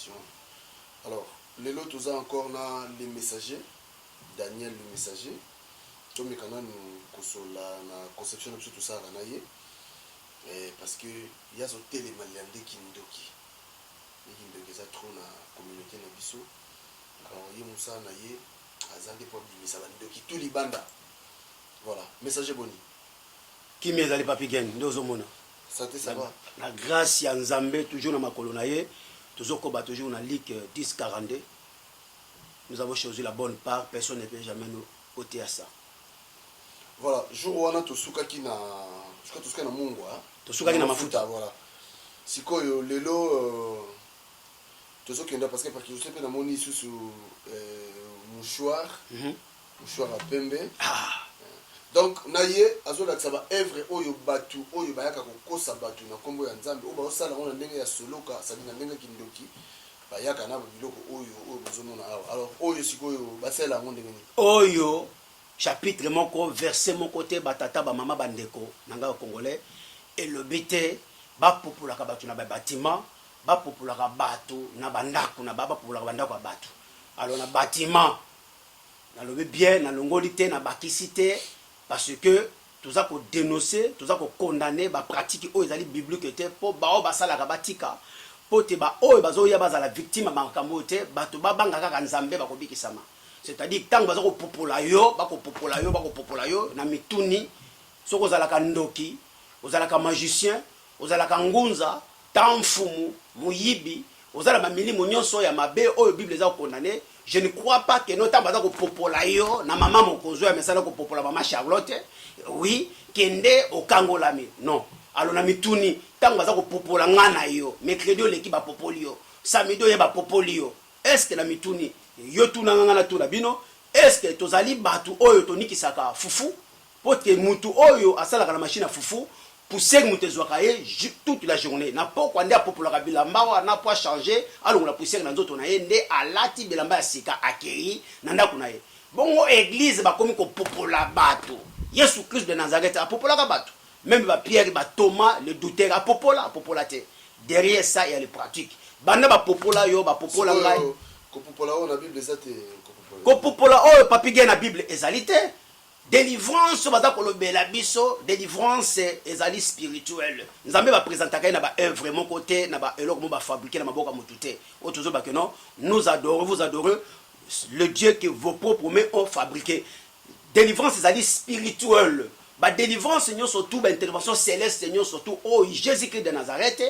Émission. Alors, lelo toza encore na les messagers, Daniel le messager. Tomeka nanu kosola na conception na biso tosalaka na ye. Eh, parce que ye azotelema lela nde kindoki. Nde kindoki eza trop na communauté na biso. Alors ye mosala na ye aza nde po abimisa bandoki tout libanda. Voilà, messager boni. Kimia ezali Papy Gen nde ozomona. Santé ça va? Na grace ya Nzambe toujours na makolo na ye tozokoba toujours na Luc 10 42 nous avons choisi la bonne part, personne ne peut jamais nous ôter à ça. Voilà, jour wana tosukaki na je crois tosukaki na mungwa. Tosukaki na mafuta. Voilà. Sikoyo lelo tozokenda parce que par curiosité mpe namoni lisusu mouchoir, mouchoir ya pembe. Ah. Donc na ye azolakisa ba œuvre oyo bato oyo bayaka kokosa bato na nkombo ya Nzambe, oyo bazosala yango na ndenge ya soloka, sadi na ndenge ya kindoki, bayaka na biloko oyo oyo bozomona awa. Alors oyo sikoyo basalela yango ndenge nini? Oyo chapitre moko, verset moko te, batata, bamama, bandeko na ngai ya congolais, elobi te bapupulaka bato na babatima, bapupulaka bato na bandako na bapupulaka bandako ya bato. Alors na bâtiment, nalobi bien, nalongoli te, nabakisi te, parce que toza kodénoncer, toza kokondamner bapratique oyo ezali biblique te, mpo baoyo basalaka batika, mpo te baoyo bazoya bazala victime ya makambo oyo te. Bato babanga kaka Nzambe, bakobikisama. C'est-à-dire ntango baza kopopola yo, bakopopola yo, bakopopola yo na mituni. Soki ozalaka ndoki, ozalaka magicien, ozalaka ngunza ta mfumu, moyibi, oza na bamilimo nyonso ya mabe oyo Bible eza kokondamner, je ne crois pas que no ntango baza kopopola yo na mama mokonzi oyo amesala kopopola mama Charlotte, oui, kende okangolami, non. Alors na mituni, ntango baza kopopola nga na yo, mercredi oleki bapopoli yo, samedi oye bapopoli yo, est ce que na mituni yo, tunanga nga, natuna bino, est ce que tozali bato oyo tonikisaka fufu? Po te mutu oyo asalaka na machine ya fufu, poussière moto ezwaka ye toute la journée. Na pokwa nde apopolaka bilamba wana po achanger, alongola poussière na nzoto na ye, nde alati bilamba ya sika, akei na ndako na ye. Bongo église bakomi kopopola bato. Yesu Christ de Nazareth apopolaka bato? Même bapierre, bathomas le douteur, apopola? Apopola te. Derrière ça, il y a les pratiques. Banda bapopola yo, bapopola ngai. Kopopola oyo na Bible eza te? Kopopola oyo, Papy Gen, na Bible ezali te. Délivrance oyo baza kolobela biso, délivrance ezali spirituelle. Nzambe baprésentaka ye na baœuvre moko te, na baeloko moko bafabriquer na maboko ya motu te. Oyo tozobake non, nous adorons, vous adorez le Dieu que vos propres mains ont fabriqué. Délivrance ezali spirituelle. Badélivrance nyonso tu, baintervention céleste nyonso tu oyo Jésus Christ de Nazareth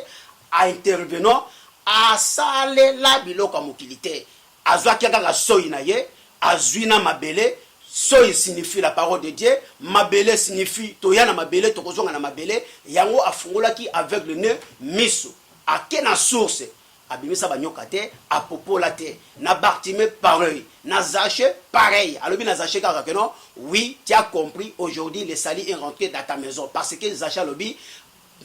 aintervenant, asalela biloko ya mokili te. Azwaki kaka soi na ye, azwi na mabele. Soi signifie la parole de Dieu, mabele signifie toya na mabele, tokozonga na mabele. Yango afungolaki aveugle ne miso, ake na source, abimisa banyoka te, apopola te. Na Bartimée pareil, na Zachée pareil. Alobi na Zachée kaka que non, oui, tu as compris, aujourd'hui le salut est rentré dans ta maison, parce que Zachée alobi: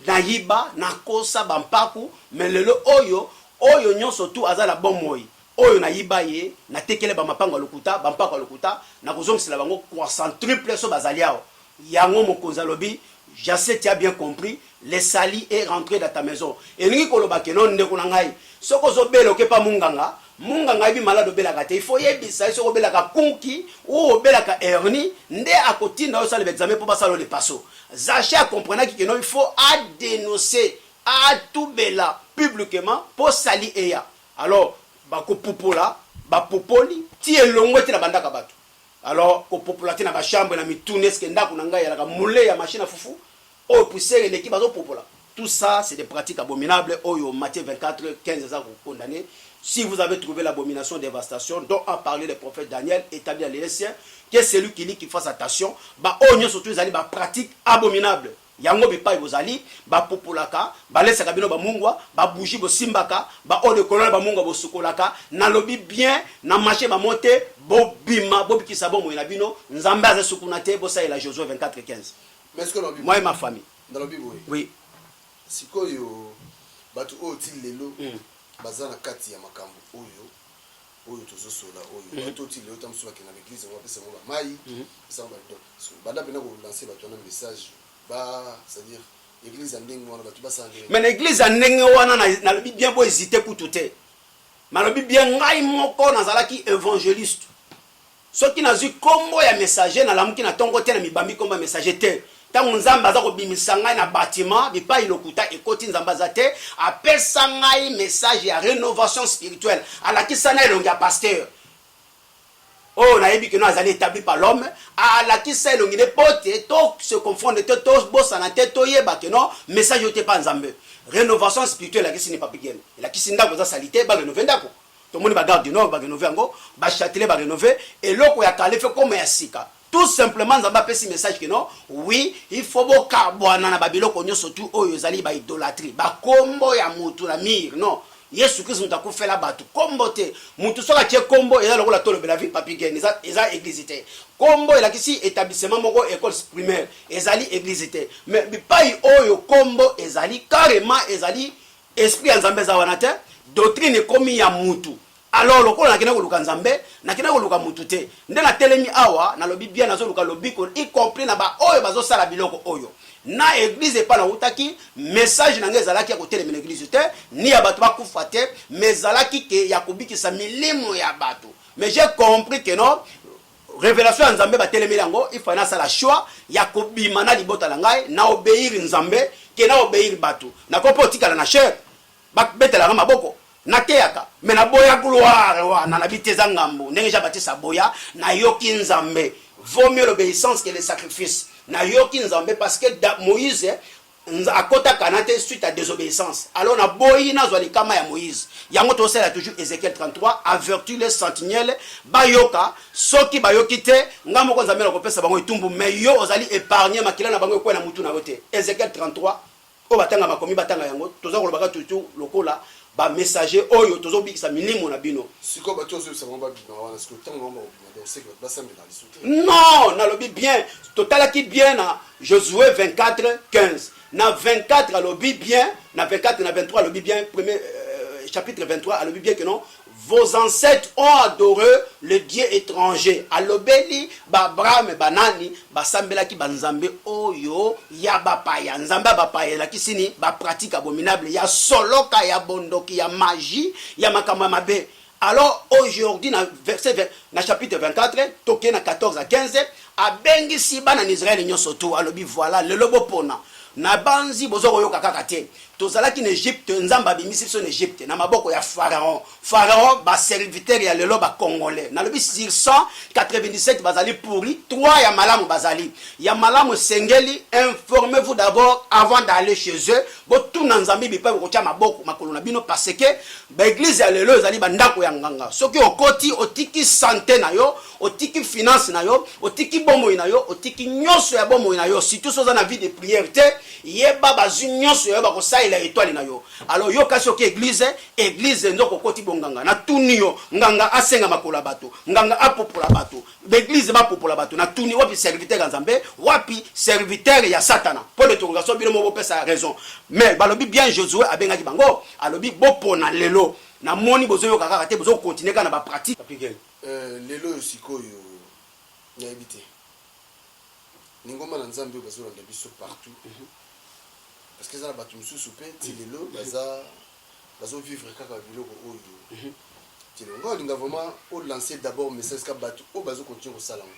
nayiba, nakosa bampaku, mais lelo oyo, oyo nyonso tu aza na bomoi oyo nayiba ye, natekele bamapango ya lokuta, bampako ya lokuta, nakozongisela bango croissant triple so bazali awa. Yango mokonzi alobi: Zachée, tu as bien compris, le salut est rentré dans ta maison. Elingi koloba que non, ndeko na ngai, soki ozobela, okepa munganga, munganga ayebi malade obelaka te. Il faut yebisa ye soki obelaka kunki ou obelaka hernie, nde akotinda oyo osala baexamen mpo basala oyo lepaso. Zachée akomprenaki que non, il faut adénoncer, atubela publiquement mpo salut eya. Alors bakopupola, bapupoli ti elongo te na bandaka bato. Alors kopopola te na bachambre na mituni, eske ndako na ngai eyalaka mule ya machine ya fufu oyo poussière eleki bazopopola? Tout ça, c'est des pratiques abominables oyo Matthieu 24 15 eza kokondamner. Si vous avez trouvé l'abomination dévastation dont a parlé le prophète Daniel établi à l'Égyptien, que celui qui lit qu'il fasse attention. Baoyo nyonso tu ezali bapratique abominable. Yango bipai bozali bapupulaka, balesaka bino bamungwa, babougie bosimbaka, baeau de Cologne, bamungwa bosukolaka, nalobi bien, na marché bamo te. Bobima, bobikisa bomoi na bino. Nzambe aza sukuna te. Bosalela Josué 24 15. Mais est-ce que nalobi Moi et ma famille. Nalobi boye. Oui. Sikoyo bato oyo ti lelo baza na kati ya makambo oyo oyo tozosola oyo, bato oyo ti lelo ta mosusu bakenda na église yango, bapesa yango bamai, pesa yango ba, banda mpena kolancer bato wana message ba, c'est-à-dire église ya ndenge wana, bato basala ndenge Mais na église ya ndenge wana, nalobi bien, bo hésite kutu te. Nalobi bien, ngai moko nazalaki évangéliste. Soki nazwi nkombo ya messager, nalamuki na ntongo te na mibambi nkombo ya messager te. Ntango Nzambe aza kobimisa ngai na bâtiment bipai lokuta ekoti, Nzambe aza te, apesa ngai message ya rénovation spirituelle, alakisa na elongi ya pasteur oyo nayebi que non, azali établi par l'homme. Alakisa elongi ne po te to se confondre te, tobosana te, toyeba que non, message oyo te pa Nzambe. Rénovation spirituelle elakisi ni papigene, elakisi ndako eza sali te, barénover ndako. Tomoni bagare du Nord barénover yango, bachâtelet barénover, eloko ya kala efe koma ya sika. Tout simplement, Nzambe apesi message que non, oui, il faut bokabwana na babiloko nyonso tu oyo ezali baidolâtrie, bakombo ya mutu na mire. Non, Yesu Kristu moto akufela bato, kombo te. Mutu soki atie kombo, eza lokola tolobela vi papigene, eza église te. Kombo elakisi établissement moko, école primaire ezali église te. Mais bipai oyo kombo ezali carrément, ezali esprit ya Nzambe eza wana te, doctrine ekomi ya mutu. Alors lokola nakende koluka Nzambe, nakende koluka mutu te. Nde natelemi awa, nalobi bien, nazoluka lobiko, y compris na baoyo bazosala biloko oyo na église epai nautaki. Message na ngai ezalaki ya kotelemela église te, ni ya bato bakufa te, mais ezalaki que ya kobikisa milimo ya bato. Mais j'ai compris que non, révélation ya Nzambe batelemeli yango, il fallait nasala choix ya kobima na libota na ngai, na obéir Nzambe que na obéir bato. Nako mpe otikala na chaire, babetelaka maboko, nateyaka, mais naboya gloire wana, nabi te, eza ngambo. Ndenge Jean Baptiste aboya, nayoki Nzambe: vaut mieux l'obéissance que le sacrifice. Nayoki Nzambe parce que Moïse akɔta na te suite à désobéissance. Alors naboyi nazwa likama ya Moïse. Yango tosala toujours Ézéchiel 33, avertir les sentinelles, bayoka. Soki bayoki te, nga moko Nzambe nakopesa bango etumbu, mais yo ozali épargne, makila na bango ekwela na mutu na yo te. Ézéchiel 33 oyo batanga makomi, batanga yango. Toza kolobaka toujours lokola bamessager oyo tozobikisa milimo na bino. Sikoyo bato ozoyebisa bango babima wana, sikoyo ntango bango bakobima, donc seke bato basambela lisu te? Non, nalobi bien, totalaki bien na Josué 24 15 na 24, alobi bien na 24 na 23, alobi bien premier chapitre 23, alobi bien que non, vos ancêtres ont adoré le dieu étranger. Alobeli baAbraham, banani basambelaki banzambe oyo ya bapaya. Nzambe ya bapaya elakisi ni bapratique abominable ya soloka, ya bondoki, ya magie, ya makambo ya mabe. Alors aujourd'hui, na verset, na chapitre 24, tokei na 14 à 15, abengisi bana na Israele nyonso tu, alobi: voilà, lelo bopona. Na banzi boza koyoka kaka te. Tozalaki na Egypte, Nzambe abimisi biso na Egypte na maboko ya Pharaon. Pharaon, baserviteur ya lelo bacongolais, nalobi sur 197 bazali pourri, 3 ya malamu bazali ya malamu. Esengeli informez-vous d'abord avant d'aller chez eux. Botuna Nzambe bipai bokotia maboko, makolo na bino, parce que baéglise ya lelo ezali bandako ya nganga. Soki okoti, otiki santé na yo, otiki finance na yo, otiki bomoi na yo, otiki nyonso ya bomoi na yo. Surtout so oza na vie de prière te, yeba bazwi nyonso ya yo, bakosalela étoile na yo. Alors yo kasi oki église, église nzoko okoti bonganga. Natuni yo, nganga asenga makolo ya bato, nganga apopola bato, baéglise bapopola bato. Natuni, wapi serviteur ya Nzambe, wapi serviteur ya Satana? Mpo de tokoka bino mo bopesa raison. Mais balobi bien, Josué abengaki bango, alobi: bopona lelo. Namoni bozoyoka kaka te, bozokontinue kaka na bapratique. Lelo oyo sikoyo, nayebi te, lingomba na Nzambe oyo bazolanda biso partout, parce que eza na bato mosusu mpe ti lelo baza bazovivre kaka biloko oyo ti lelo. Nga olinga vraiment olancer d'abord message ka bato oyo bazocontinue kosala yango,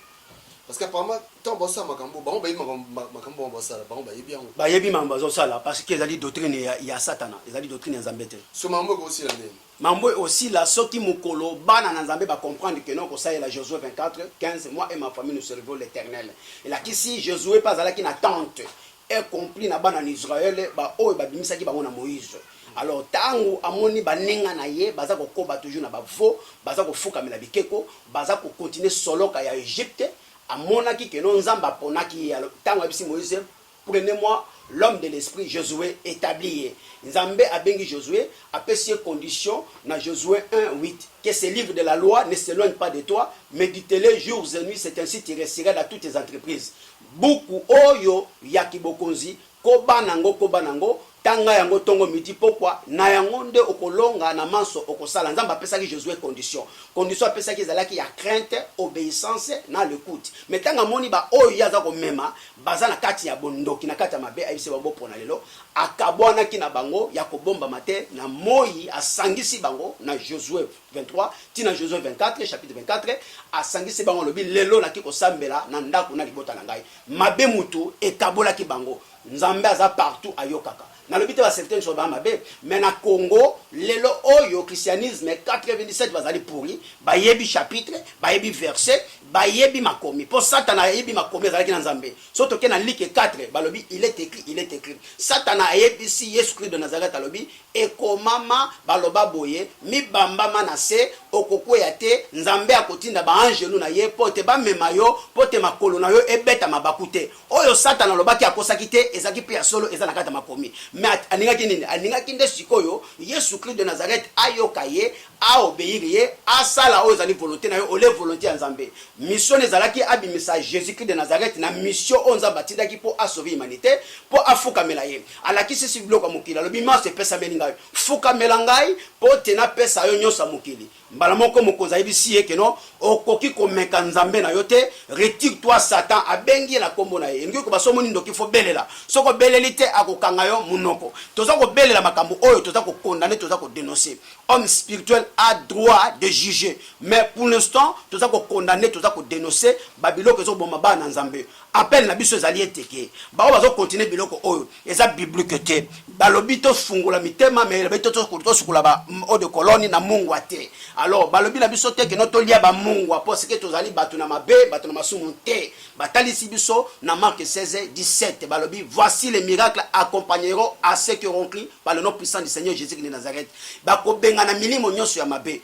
parce que apparemment ntango bazosala makambo, bango bayebi makambo bango bazosala, bango bayebi yango. Bayebi makambo bazosala, parce que ezali doctrine ya Satana, ezali doctrine ya Nzambe te. So makambo ekosila ndeni? Mambo osila soki mokolo bana na Nzambe bacomprendre que non, kosalela Josué 24 15, moi et ma famille, nous servons l'Éternel. Elakisi Josué mpe azalaki na tente, y compris na bana na Israele baoyo babimisaki bango na Moïse. Alors ntango amoni baninga na ye baza kokoba toujours na bafaux, baza kofukamela bikeko, baza kokontinue soloka ya Egypte, amonaki que non, Nzambe aponaki ye. Ntango ayebisi Moïse: prenez-moi l'homme de l'esprit Josué, établi ye. Nzambe abengi Josué, apesi ye condition na Josué 1 8: que ce livre de la loi ne s'éloigne pas de toi, méditez-le jours et nuits, c'est ainsi tu réussiras dans toutes tes entreprises. Buku oyo ya kibokonzi, koba nango, koba nango. Tanga yango tongo, midi, pokwa. Na yango nde okolonga na manso okosala. Nzambe apesaki Josue condition. Condition apesaki ezalaki ya crainte, obéissance na l'écoute. Mais ntango amoni baoyo ye aza komema baza na kati ya bondoki, na kati ya mabe, ayebisi bango: "Bopona lelo." Akabwanaki na bango ya kobombama te na moi, asangisi bango na Josue 23 ntina Josue 24, chapitre 24. Asangisi bango, alobi: "Lelo naki kosambela na ndako na libota na ngai." Mabe mutu ekabolaki bango. Nzambe aza partout, ayokaka. Nalobi te baserviteur nyonso baa mabe, mais na Congo lelo oyo, christianisme 97 bazali pourri. Bayebi chapitre, bayebi verset, bayebi makomi, mpo Satana ayebi makomi, azalaki na Nzambe. So toke na Luc 4, balobi: "Il est écrit, il est écrit." Satana ayebisi Yesu Kristo de Nazareth, alobi: "Ekomama, baloba boye: mibambama na se, okokweya te. Nzambe akotinda baangelu na ye mpo te bamema yo, mpo te makolo na yo ebeta mabaku te." Oyo Satana alobaki, akosaki te, ezalaki mpe ya solo, eza na kati ya makomi. Mais alingaki nini? Alingaki nde sikoyo Yesu Kristo de Nazareth ayoka ye, aobéir ye, asala oyo ezali volonté na ye ole volonté ya Nzambe. Mission ezalaki abimisa Jésus Christ de Nazareth na mission oyo Nzambe atindaki mpo asauve humanité, mpo afukamela ye. Alakisi si biloko ya mokili, alobi: "Maso epesameli ngai, fukamela ngai mpo te napesa yo nyonso ya mokili." Mbala moko mokonzi ayebisi ye que non, okoki komeka Nzambe na yo te, retire toi Satan. Abengi ye na nkombo na ye. Elingi koba so omoni ndoki, faut belela. Soki obeleli te, akokanga yo monoko. Toza kobelela makambo oyo, toza kocondamner, toza kodénoncer. Homme spirituel a droit de juger, mais pour l'instant toza kocondamner, toza kodénoncer babiloko ezoboma bana na Nzambe. Appel na biso ezali eteke bao bazocontinuer biloko oyo eza biblique te. Balobi tofungola mitema, mais balobi tosukola ba eau de Cologne na mungwa te. Alors balobi na biso te que non, tolia bamungwa mpo seke tozali bato na mabe, bato na masumu te. Batalisi biso na Marc 16 17, balobi: "Voici les miracles accompagneront à ceux qui auront cru par le nom puissant du Seigneur Jésus de Nazareth. Bakobengana milimo nyonso ya mabe."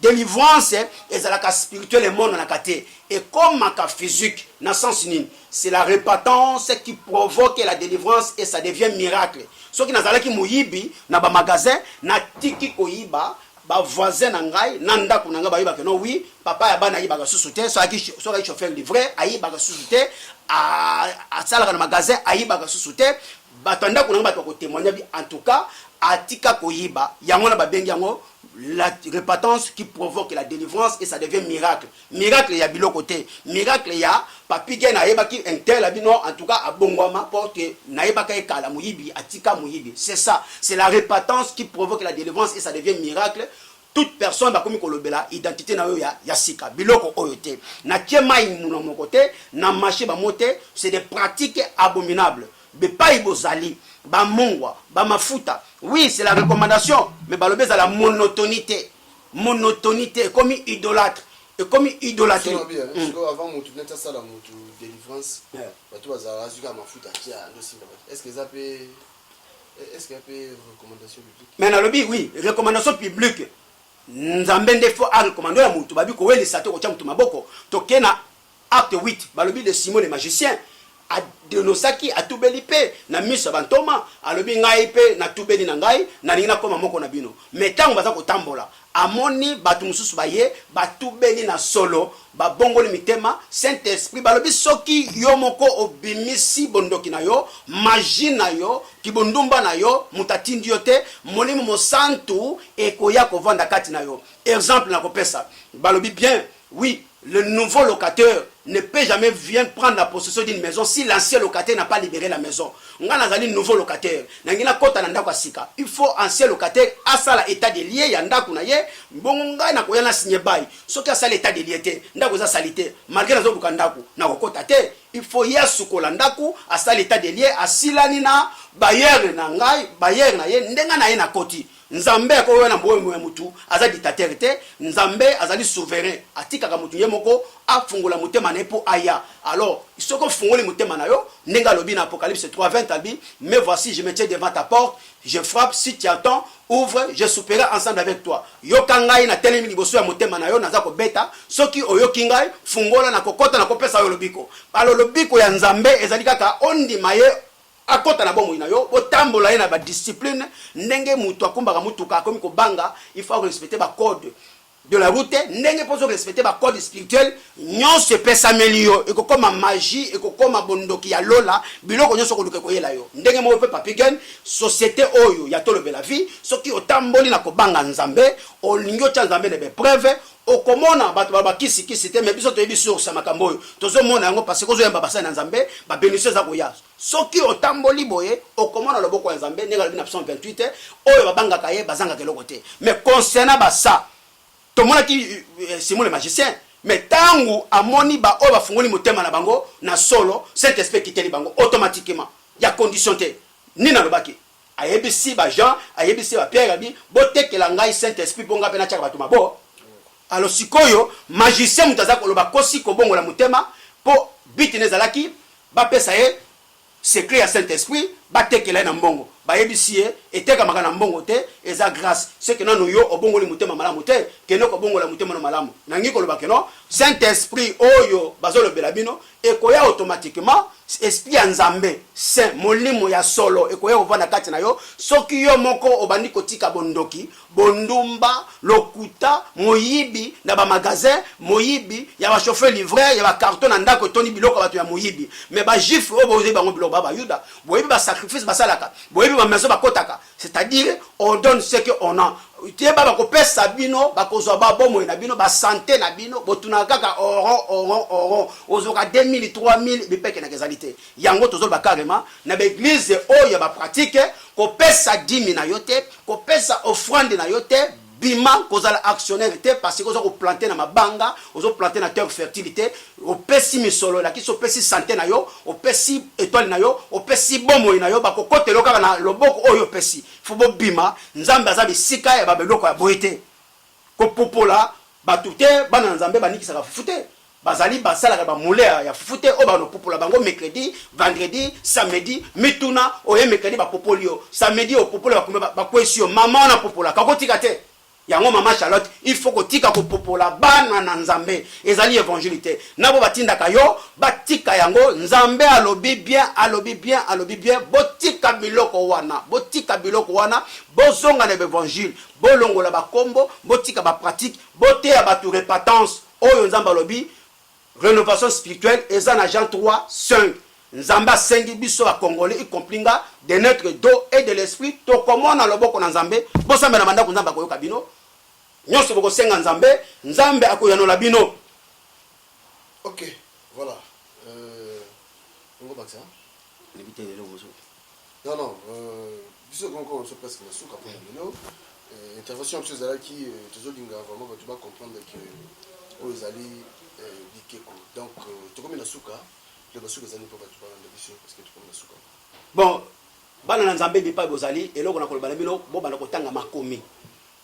Délivrance ezalaka spirituel, emonanaka te, ekomaka physique. Na sens nini? C'est la repentance qui provoque la délivrance et ça devient miracle. Soki nazalaki moyibi na bamagasin, natiki koyiba, bavoisin na ngai na ndako na ngai bayibaka: "Non, oui, papa ya bana ayibaka susu te." Soki ayaki chauffeur livreur, ayibaka susu te. Asalaka na magasin, ayibaka susu te. Bato ya ndako na ngai, bato bakotémoigner bi: "En tout cas, atika koyiba." Yango na babengi yango la repentance qui provoque la délivrance et ça devient miracle. Miracle ya biloko te, miracle ya papi gen ayebaki intel abi: "Non, en tout cas abongwama, mpo te nayebaka ekala moyibi, atika moyibi." C'est ça, c'est la repentance qui provoque la délivrance et ça devient miracle. Toute personne bakomi kolobela identité na yo ya sika. Biloko oyo te, natie mai muna moko te, na marché bamo te, c'est des pratiques abominables. Bepai bozali bamongwa, bamafuta, oui, c'est la recommandation, mais balobi ezala monotonie te, monotonie te, ekomi idolâtre, ekomi idolâtrie. Avant motu neti asala motu délivrance, bato bazalaka azwi kaka mafuta, atia ndosimba bato. Est ce que eza mpe, est ce que mpe recommandation publique? Mais nalobi oui, recommandation publique, Nzambe nde faut arecommander ya motu. Babi kowelisa te, kotia motu maboko. Toke na Acte 8, balobi de Simon le magicien adénonçaki, atubeli mpe na miso ya bantoma, alobi: "Ngai mpe natubeli na ngai, nalingi nakóma moko na bino." Mais ntango baza kotambola, amoni bato mosusu baye, batubeli na solo, babongoli mitema. Saint Esprit, balobi soki yo moko obimisi bondoki na yo, magie na yo, kibondumba na yo, moto atindi yo te, Molimo Mosantu ekoya kovanda kati na yo. Exemple nakopesa, balobi bien: oui, le nouveau locataire ne peut jamais venir prendre la possession d'une maison si l'ancien locataire n'a pas libéré la maison. Nga nazali nouveau locataire, nangi nakɔta na ndako ya sika, il faut ancien locataire asala état de lieu ya ndako na ye, bongo ngai nakoya na signer bail. Soki asala état de lieu te, ndako eza sali te, malgré nazoluka ndako, nakokɔta te. Il faut ye asukola ndako, asala état de lieu, asilani na bailleur na ngai, bailleur na ye, ndenge na ye nakoti. Nzambe akoya na mboyo ya mutu, aza dictateur te. Nzambe azali souverain, atikaka mutu ye moko afungola motema na ye mpo aya. Alors soki ofungoli motema na yo, ndenge alobi na Apocalypse 3:20, alobi: "Mais voici, je me tiens devant ta porte, je frappe. Si tu entends, ouvre, je souperai ensemble avec toi." Yoka ngai, natelemi liboso ya motema na yo, naza kobeta. Soki oyoki ngai, fungola, nakokɔta, nakopesa yo lobiko. Alors lobiko ya Nzambe ezali kaka ondima ye, akɔta na bomoi na yo, botambola ye na badiscipline. Ndenge moto akumbaka motuka, akomi kobanga, il faut respecter bacode. de la route, ndenge mpo ozorespecte bacode spirituel nyonso epesameli yo, ekokoma magie, ekokoma bondoki ya lola. Biloko nyonso koluka ekoyela yo. Ndenge moko mpe Papigen, société oyo ya Tolobela Vie, soki otamboli na kobanga Nzambe, olingi otya Nzambe na baépreuve, okomona bato baloba kisikisi te. Me biso toyebi source ya makambo oyo tozomona yango, parce que ozoyamba basali na Nzambe, babénédiction eza koya. Soki otamboli boye, okomona loboko ya Nzambe, ndenge alobi na Psalm 28: oyo babangaka ye bazangaka eloko te. Mais concernant basa, tomonaki Simon le magicien, mais ntango amoni baoyo bafungoli motema na bango na solo, Saint Esprit ekiteli bango automatiquement, ya condition te. Nini alobaki? Ayebisi baJean, ayebisi baPierre, abi: "Botekela ngai Saint Esprit mpo ngai mpe natiaka bato mabo." Alors sikoyo magicien, moto aza koloba kosi kobongola motema, mpo bitine ezalaki bapesa ye secret ya Saint Esprit, batekela ye na mbongo. Bayebisi ye etekamaka na mbongo te, eza grâce. Seke nano yo obongoli motema malamu te, kende kobongola motema no malamu. Nangi koloba keno Saint Esprit oyo bazolobela bino ekoya automatiquement. Esprit ya Nzambe saint, molimo ya solo, ekoya kovanda kati na yo soki yo moko obandi kotika bondoki, bondumba, lokuta, moyibi na bamagasin, moyibi ya bachauffeur livreur, ya bacarton na ndako etondi biloko ya bato ya moyibi. Mais bajuif oyo boyebi bango biloko ba bayuda, boyebi basacrifice basalaka, boyebi bamaison bakotaka, c'est-à-dire on donne ce que on a. Tiyeba, bakopesa bino, bakozwa babomoi na bino, basanté na bino. Botunaka kaka oron, oron, oron, ozoka 2000, 3000, bipekenaka ezali te. Yango tozoloba carrément na baéglise oyo ya bapratique: kopesa dîme na yo te, kopesa offrande na yo te, bima kozala actionnaire te, parce que oza koplante na mabanga, ozoplante na terre fertile te. Opesi misolo, elakisi opesi santé na yo, opesi étoile na yo, opesi bomoi na yo. Bakokotela kaka na loboko oyo opesi. Fo bobima. Nzambe aza bisika ya babeloko ya boye te, kopopola bato te. Bana na Nzambe banikisaka fufu te, bazali basalaka bamule ya fufu te oyo banopopola bango mercredi, vendredi, samedi. Mituna oye mercredi, bapopoli yo, samedi opopoli, bakumbi, bakwesi yo. Mama wana popolaka, kotika te yango. Mama Charlotte, il faut kotika kopopola bana na Nzambe. Ezali évangile te. Na bo batindaka yo, batika yango. Nzambe alobi bien, alobi bien, alobi bien: botika biloko wana, botika biloko wana, bozonga na baévangile, bolongola bakombo, botika bapratique, boteya bato repentance oyo Nzambe alobi. Rénovation spirituelle eza na Jean 3 5. Nzambe asengi biso bacongolais, y compris nga, de notre dos et de l'esprit, tokomona loboko na Nzambe. Bosambela bandako, Nzambe akoyoka bino. Nyonso bokosenga Nzambe, Nzambe akoyanola bino. Ok, voilà. Ngo bakisa. Non, non, biso konko biso presque na suka mpona lelo. Intervention biso ezalaki, tozolinga vraiment bato bacomprendre que oyo ezali bikeko. Donc tokomi na suka. Le basuka ezali mpo bato balanda biso, parce que tokomi na suka. Bon, bana na Nzambe, bipai bozali, eloko na koloba na bino: bobanda kotanga makomi,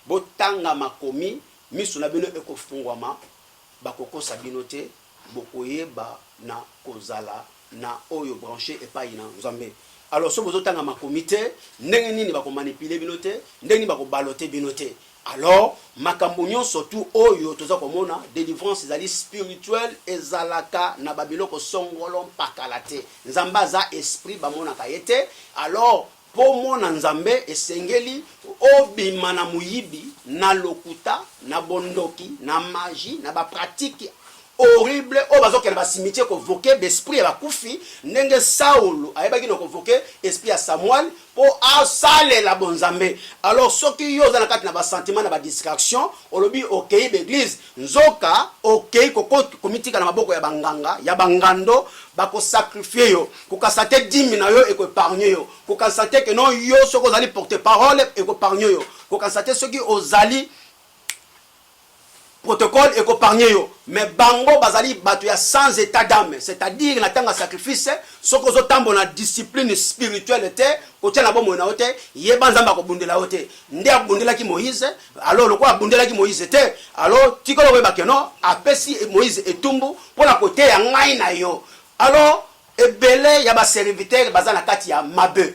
botanga makomi, miso na bino ekofungwama, bakokosa bino te, bokoyeba na kozala na oyo branché epai na Nzambe. Alors so bozotanga makomi te, ndenge nini bakomanipule bino te? Ndenge nini bakobalote bino te? Alors makambo nyonso tu oyo toza komona, délivrance ezali spirituelle, ezalaka na babiloko songolo mpakala te. Nzambe aza esprit, bamonaka ye te. Alors mpo mona Nzambe, esengeli obima na moyibi, na lokuta, na bondoki, na magie, na bapratique horrible oyo bazokende bacimetière koinvoquer baesprit ya bakufi, ndenge Saulo ayebaki na koinvoquer esprit ya Samuel mpo asalela bonzambe. Alors soki yo oza na kati na basentiment, na badistraction, olobi okei baéglise, nzoka okei komitika na maboko ya banganga ya bangando, bakosacrifie yo. Kokasa te dîme na yo ekoépargne yo, kokasa te ke non, yo soki ozali porte parole ekoépargne yo, kokasa te soki ozali protocole ekoépargne yo. Mais bango bazali bato ya sans état d'âme, c'est-à-dire na ntango ya sacrifice, soki ozotambola na discipline spirituelle te, kotia na bomoi na yo te, yeba Nzambe akobundela yo te nde abundelaki Moïse. Alors lokola abundelaki Moïse te, alors tikolo koyeba ke non, apesi Moïse etumbu mpo na koteya ngai na yo. Alors ebele ya baserviteur baza na kati ya mabe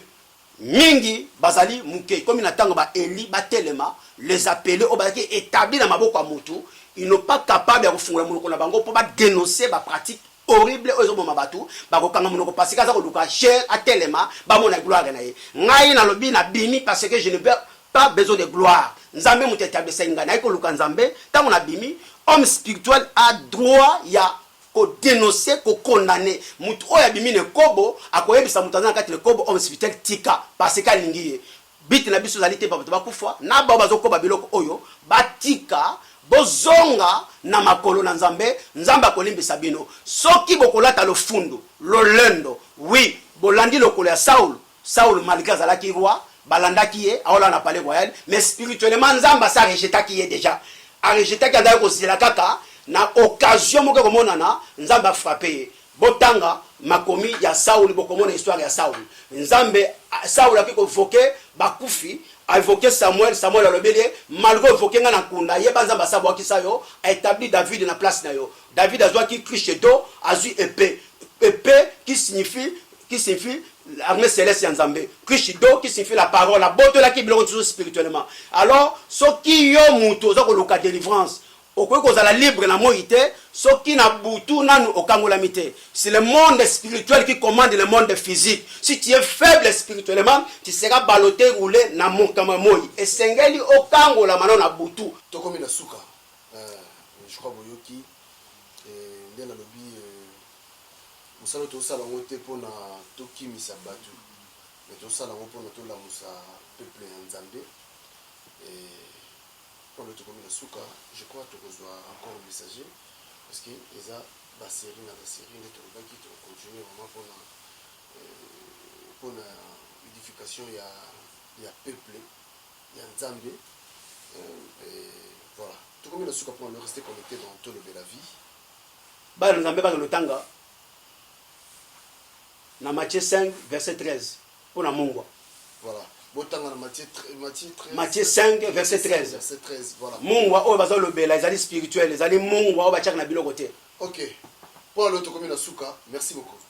mingi, bazali moke. Komi na ntango baeli batelema, les appelés oyo bazalaki établi na maboko ya motu, ils n'ont pas capable ya kofungola monoko na bango mpo badénonce bapratique horrible oyo ezoboma bato. Bakokanga monoko parce que aza koluka cher, atelema, bamona gloire na ye. Ngai nalobi, nabimi parce que je ne veux pas besoin de gloire. Nzambe moto etablissaki ngai, nayaki koluka Nzambe. Ntango nabimi, homme spirituel a droit ya kodenoncer, kocondamner moto oyo abimi na ekobo. Akoyebisa moto aza na kati na ekobo, homme spirituel, tika, parce que alingi ye. But na biso ezali te bato bakufa na bao bazokoba biloko oyo batika. Bozonga na makolo na Nzambe, Nzambe akolimbisa bino soki bokolata lofundu, lolendo. Oui, bolandi lokolo ya Saul. Saul, malgré azalaki roi, balandaki ye, aolala na palais royal, mais spirituellement Nzambe asi arejetaki ye déjà. Arejetaki, azalaki kozela kaka na occasion moko ekomonana, Nzambe afrappe ye. Botanga makomi ya Saul, bokomona histoire ya Saul. Nzambe, Saul akoki koévoquer bakufi, aévoquer Samuel. Samuel alobeli ye: malgré oévoquer ngai na nkunda, yeba Nzambe asabwakisa yo, aétabli David na place na yo. David azwaki cruche d'eau, azwi épée, épée qui signifie l'armée céleste ya Nzambe, cruche d'eau qui signifie la parole. Abotolaki biloko mosusu spirituellement. Alors soki yo mutu oza koluka délivrance, okoki kozala libre na moi te soki na butu nanu okangolami te. C'est le monde spirituel qui commande le monde physique. Si tu es faible spirituellement, tu seras ballotté, roulé na mokama. Moi esengeli okangolama nano na butu. Tokomi na suka. Je crois boyoki nde nalobi. Mosala tosala yango te mpona tokimisa bato, mais tosala yango mpona tolamusa peuple ya Nzambe. Mpona tokomi na suka, je crois tokozwa encore messager, parce que eza basérie na basérie nde tolobaki. Tokocontinue vraiment mpona édification ya peuple ya Nzambe. Voilà, tokomi na suka mpona rester connecté dans Tolobela Vie. Bana Nzambe bakende otanga na Matthieu 5 verset 13 mpona mungwa. Voilà, botanga na Matthieu, Matthieu 13. Matthieu 5 verset 13. Verset 13, voilà. Mungwa oyo bazolobela ezali spirituel, ezali mungwa oyo batiaka na biloko te. Ok, mpo alo tokomi na suka. Merci beaucoup.